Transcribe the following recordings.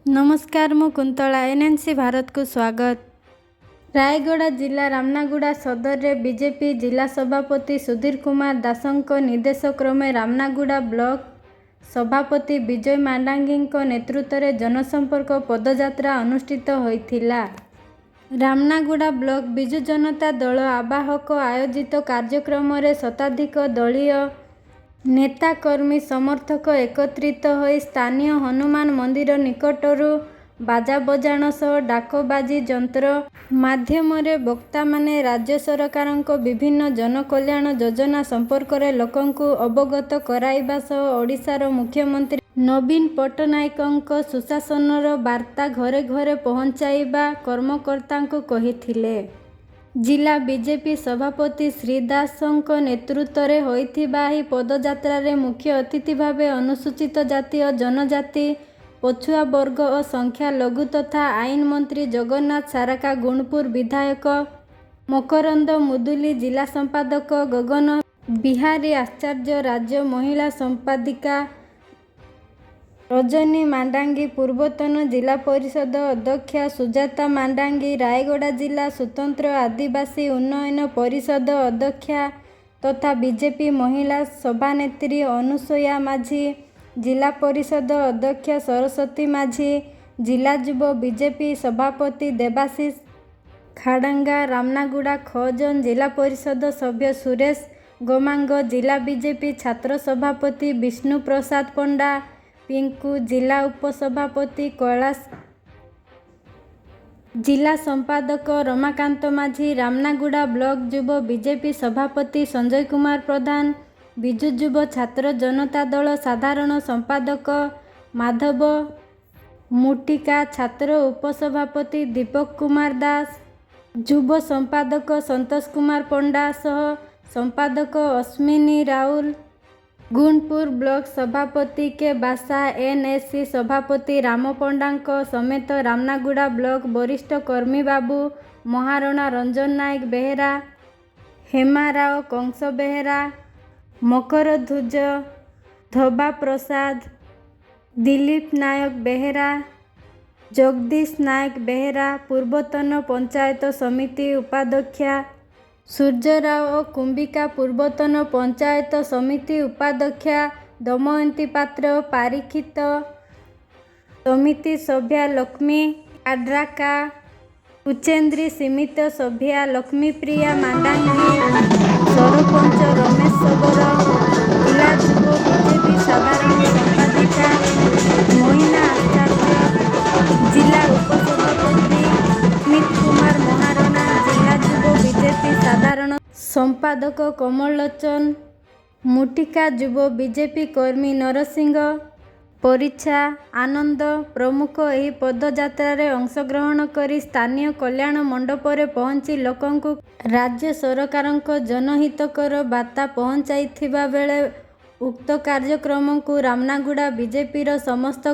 ନମସ୍କାର, ମୁଁ କୁନ୍ତଳା, ଏନ୍ଏନ୍ସି ଭାରତକୁ ସ୍ୱାଗତ। ରାୟଗଡ଼ା ଜିଲ୍ଲା ରାମନାଗୁଡ଼ା ସଦରରେ ବିଜେପି ଜିଲ୍ଲା ସଭାପତି ସୁଧୀର କୁମାର ଦାସଙ୍କ ନିର୍ଦ୍ଦେଶକ୍ରମେ ରାମନାଗୁଡ଼ା ବ୍ଲକ ସଭାପତି ବିଜୟ ମାଣ୍ଡାଙ୍ଗିଙ୍କ ନେତୃତ୍ୱରେ ଜନସମ୍ପର୍କ ପଦଯାତ୍ରା ଅନୁଷ୍ଠିତ ହୋଇଥିଲା। ରାମନାଗୁଡ଼ା ବ୍ଲକ ବିଜୁ ଜନତା ଦଳ ଆବାହକ ଆୟୋଜିତ କାର୍ଯ୍ୟକ୍ରମରେ ଶତାଧିକ ଦଳୀୟ ନେତା, କର୍ମୀ, ସମର୍ଥକ ଏକତ୍ରିତ ହୋଇ ସ୍ଥାନୀୟ ହନୁମାନ ମନ୍ଦିର ନିକଟରୁ ବାଜା ବଜାଣ ସହ ଡାକବାଜି ଯନ୍ତ୍ର ମାଧ୍ୟମରେ ବକ୍ତାମାନେ ରାଜ୍ୟ ସରକାରଙ୍କ ବିଭିନ୍ନ ଜନକଲ୍ୟାଣ ଯୋଜନା ସମ୍ପର୍କରେ ଲୋକଙ୍କୁ ଅବଗତ କରାଇବା ସହ ଓଡ଼ିଶାର ମୁଖ୍ୟମନ୍ତ୍ରୀ ନବୀନ ପଟ୍ଟନାୟକଙ୍କ ସୁଶାସନର ବାର୍ତ୍ତା ଘରେ ଘରେ ପହଞ୍ଚାଇବା କର୍ମକର୍ତ୍ତାଙ୍କୁ କହିଥିଲେ। ଜିଲ୍ଲା ବିଜେପି ସଭାପତି ଶ୍ରୀ ଦାସଙ୍କ ନେତୃତ୍ୱରେ ହୋଇଥିବା ଏହି ପଦଯାତ୍ରାରେ ମୁଖ୍ୟ ଅତିଥି ଭାବେ ଅନୁସୂଚିତ ଜାତି ଓ ଜନଜାତି, ପଛୁଆ ବର୍ଗ ଓ ସଂଖ୍ୟା ଲଘୁ ତଥା ଆଇନ ମନ୍ତ୍ରୀ ଜଗନ୍ନାଥ ସାରକା, ଗୁଣପୁର ବିଧାୟକ ମକରନ୍ଦ ମୁଦୁଲି, ଜିଲ୍ଲା ସମ୍ପାଦକ ଗଗନ ବିହାରୀ ଆଚାର୍ଯ୍ୟ, ରାଜ୍ୟ ମହିଳା ସମ୍ପାଦିକା ରଜନୀ ମାଣ୍ଡାଙ୍ଗି, ପୂର୍ବତନ ଜିଲ୍ଲା ପରିଷଦ ଅଧ୍ୟକ୍ଷା ସୁଜାତା ମାଣ୍ଡାଙ୍ଗି, ରାୟଗଡ଼ା ଜିଲ୍ଲା ସ୍ୱତନ୍ତ୍ର ଆଦିବାସୀ ଉନ୍ନୟନ ପରିଷଦ ଅଧ୍ୟକ୍ଷା ତଥା ବିଜେପି ମହିଳା ସଭାନେତ୍ରୀ ଅନୁସୟା ମାଝୀ, ଜିଲ୍ଲା ପରିଷଦ ଅଧ୍ୟକ୍ଷା ସରସ୍ୱତୀ ମାଝୀ, ଜିଲ୍ଲା ଯୁବ ବିଜେପି ସଭାପତି ଦେବାଶିଷ ଖାଡ଼ଙ୍ଗା, ରାମନାଗୁଡ଼ା ଖ ଜୋନ୍ ଜିଲ୍ଲା ପରିଷଦ ସଭ୍ୟ ସୁରେଶ ଗମାଙ୍ଗ, ଜିଲ୍ଲା ବିଜେପି ଛାତ୍ର ସଭାପତି ବିଷ୍ଣୁ ପ୍ରସାଦ ପଣ୍ଡା ପିଙ୍କୁ, ଜିଲ୍ଲା ଉପସଭାପତି କୈଳାସ, ଜିଲ୍ଲା ସମ୍ପାଦକ ରମାକାନ୍ତ ମାଝୀ, ରାମନାଗୁଡ଼ା ବ୍ଲକ ଯୁବ ବିଜେପି ସଭାପତି ସଞ୍ଜୟ କୁମାର ପ୍ରଧାନ, ବିଜୁ ଯୁବ ଛାତ୍ର ଜନତା ଦଳ ସାଧାରଣ ସମ୍ପାଦକ ମାଧବ ମୁଟିକା, ଛାତ୍ର ଉପସଭାପତି ଦୀପକ କୁମାର ଦାସ, ଯୁବ ସମ୍ପାଦକ ସନ୍ତୋଷ କୁମାର ପଣ୍ଡା, ସହ ସମ୍ପାଦକ ଅଶ୍ମିନୀ ରାଉଲ, ଗୁଣପୁର ବ୍ଲକ ସଭାପତି କେ ବାସା, ଏନ୍ଏସି ସଭାପତି ରାମ ପଣ୍ଡାଙ୍କ ସମେତ ରାମନାଗୁଡ଼ା ବ୍ଲକ ବରିଷ୍ଠ କର୍ମୀ ବାବୁ ମହାରଣା, ରଞ୍ଜନ ନାୟକ ବେହେରା, ହେମା ରାଓ, କଂସ ବେହେରା, ମକରଧ୍ୱଜ, ଧୋବା ପ୍ରସାଦ, ଦିଲୀପ ନାୟକ ବେହେରା, ଜଗଦୀଶ ନାୟକ ବେହେରା, ପୂର୍ବତନ ପଞ୍ଚାୟତ ସମିତି ଉପାଧ୍ୟକ୍ଷା ସୂର୍ଯ୍ୟ ରାଓ ଓ କୁମ୍ବିକା, ପୂର୍ବତନ ପଞ୍ଚାୟତ ସମିତି ଉପାଧ୍ୟକ୍ଷା ଦମୟନ୍ତୀ ପାତ୍ର, ପାରୀକ୍ଷିତ ସମିତି ସଭ୍ୟା ଲକ୍ଷ୍ମୀ କାଡ୍ରାକା, କୁଚେନ୍ଦ୍ରୀ ସମିତି ସଭ୍ୟା ଲକ୍ଷ୍ମୀପ୍ରିୟା ମାଣ୍ଡାଙ୍ଗି, ସରପଞ୍ଚ ରମେଶ ଶବର, ଜିଲ୍ଲା ଯୁବ ବିଜେପି ସାଧାରଣ ସମ୍ପାଦିକା ମଇନା ଆଚାର୍ଯ୍ୟ, ଜିଲ୍ଲା ଉପସଭାପତି ଅମିତ କୁମାର ମହାରଣା, ଜିଲ୍ଲା ଯୁବ ବିଜେପି ସାଧାରଣ ସମ୍ପାଦକ କମଳଲୋଚନ ମୁଟିକା, ଯୁବ ବିଜେପି କର୍ମୀ ନରସିଂହ ପରିଛା, ଆନନ୍ଦ ପ୍ରମୁଖ ଏହି ପଦଯାତ୍ରାରେ ଅଂଶଗ୍ରହଣ କରି ସ୍ଥାନୀୟ କଲ୍ୟାଣ ମଣ୍ଡପରେ ପହଞ୍ଚି ଲୋକଙ୍କୁ ରାଜ୍ୟ ସରକାରଙ୍କ ଜନହିତକର ବାର୍ତ୍ତା ପହଞ୍ଚାଇଥିବା ବେଳେ ଉକ୍ତ କାର୍ଯ୍ୟକ୍ରମକୁ ରାମନାଗୁଡ଼ା ବିଜେପିର ସମସ୍ତ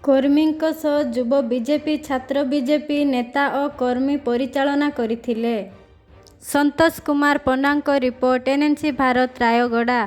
କର୍ମୀଙ୍କ ସହ ଯୁବ ବିଜେପି, ଛାତ୍ର ବିଜେପି ନେତା ଓ କର୍ମୀ ପରିଚାଳନା କରିଥିଲେ। ସନ୍ତୋଷ କୁମାର ପଣ୍ଡାଙ୍କ ରିପୋର୍ଟ, ଏନ୍ଏନ୍ସି ଭାରତ, ରାୟଗଡ଼ା।